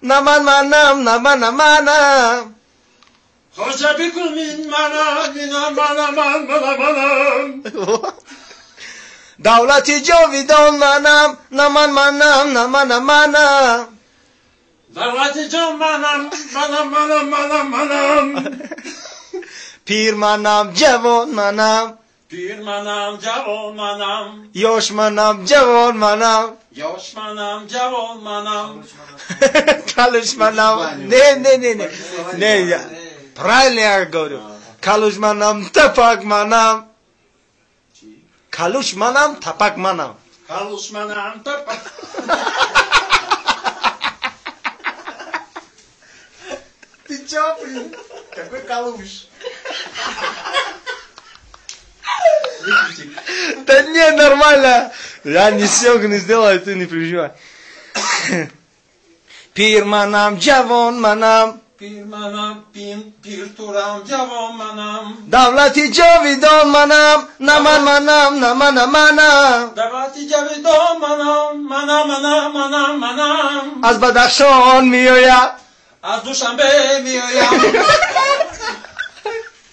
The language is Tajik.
На ман манам, на мана манам. Хоҷа бикун мин манам, мина мана ман мана манам. Давлати ҷовидон манам, на ман манам, на мана манам. Давлати ҷон манам, мана мана мана манам. Пир манам, ҷавон манам. Пир манам, ҷавон манам. Ёш манам, ҷавон манам. Ёш манам, ҷавон манам. Калуш манам. Не, не, не, не. Не, я правильно я говорю. Калуш манам, тапак манам. Калуш манам, тапак манам. Калуш манам, тапак. Ты чё, блин? Какой калуш? Да не, нормально. Я не съемку не сделаю, ты не переживай. Пир манам, ҷавон манам. Пир манам, пир турам, ҷавон манам. Давлати ҷовидон манам, на ман манам, на мана манам. Давлати ҷовидон манам, мана мана мана манам. Аз Бадахшон меояд. Аз Душанбе меоям.